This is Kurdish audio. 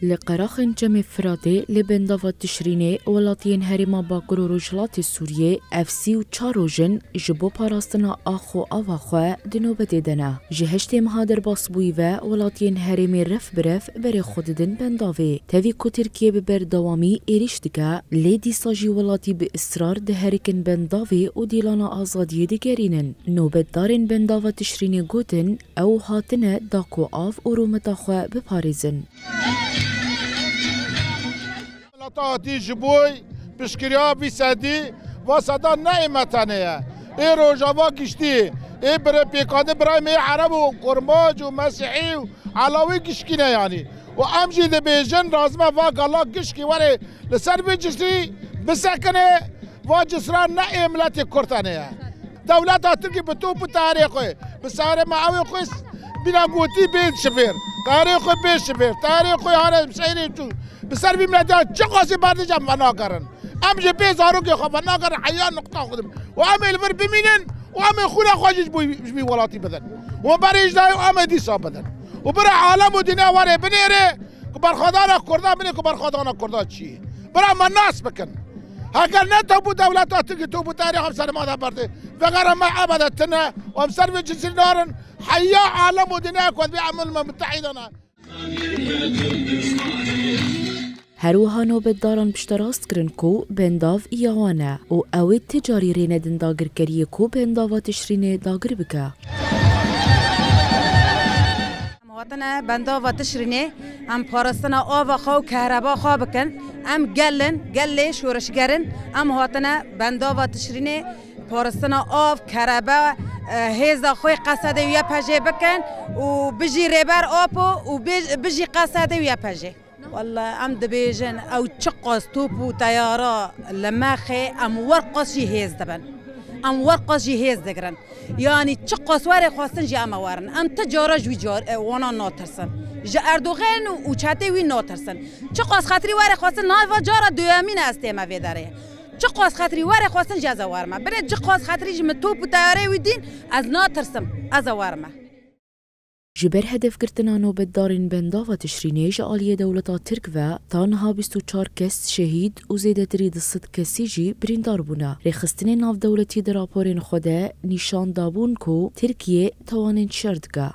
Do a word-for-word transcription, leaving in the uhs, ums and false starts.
Li qeraxên Çemê Firatê li bendava Tişrînê welatiyên Herêma Bakur û Rojhilatê Sûriyê ev sî û çar roj in ji bo parastina ax û ava xwe di nobetê de ne. Ji heştê meha derbasbûyî ve welatiyên herêmê rev bi rev berê xwe didin bendavê. Tevî ku Tirkiye bi berdewamî êrîş dike, lê dîsa jî welatî bi israr diherikin bendavê û dîlana azadiyê digerînin. Nobetdarên bendava Tişrînê gotin, ew hatine da ku av û rûmeta xwe biparêzin. Mileta hatî ji bo piştgiriya vî sedî, va seda ne ê me tenê ye. Ê Rojava giştî, ê bire pêkandin birayê me yê Ereb û Kurmac û Mesîhî û Elawî gişkî ne yanî. Û em jî dibêjin, razime va gala gişkî were li ser vê cisrî bisekine, va cisra ne ê miletê Kurd tenê ye. Dewleta Tirkî bi top û teyarê xwe, bi serê me ew ê xwe bîna gotî bê şifêr, teyarê xwe bê şifêr, teyarê xwe hare şehrê çû. Bi ser vî miletiya çi qasî berdêj em venagerin. Em ji bê zarokê xwe venagerin, heya nuqta xwe dibin. Û em ê li vir bimînin û em ê xwîna xwe jî ji bo, ji vî welatî bidin. Û berê jî dayê û em ê dîsa bidin. Û bira alem û dîna were binêre ku berxwedana Kurdan binê ku berxwedana Kurdan çi ye. Bira me nas bikin. Heger ne top û dewleta Tirkî top û teyarê xwe bi ser me de berdê. Vegera me ebede tune û em ser vê cisrî narin. Heya alem û dîna ku ez bê em Umema Mutehîda ne. Her wiha nobetdaran pişterast kirin ku bendav ya wan e û ew ê ti carî rê nedin dagirkeriyê ku bendava Tişrînê dagir bike. Em hatine bendava Tişrînê, em parastina ava xwe û kehreba xwe bikin. Em gel in, gelê şoreşger in. Em hatine bendava Tişrînê, parastina av, kerebe, e, hêza xwe Y P J'ê bikin û bijî Rêber Apo û bij-, bijî Y P J'ê û Y P J'ê. Welle em dibêjin, ew çiqas top û teyara li me xê, em werqas jî hêz dibin. Em werqas jî hêz digirin. Yanî çiqas were xwestin jî em ê werin. Em ti cara ji wî car-, e, wana natirsin. Ji Erdogan û, û çetê wî natirsin. Çiqas xetirî were xwestin, nava cara duyemîn e ez tême vê derê. Çiqas xetirî were xwestin jî ez ê werime. Birê çiqas xetirî ji min top û teyarê wî dîn, ez natirsim. Ez ê werime. Ji ber hedefgirtina nobetdarên bendava Tişrînê ji aliyê dewleta Tirk ve ta niha bîst û çar kes şehîd û zêdetirî du sed kesî jî birîndar bûne. Rêxistinên navdewletî di raporên xwe de nîşan dabûn ku Tirkiye tawanên şer dike.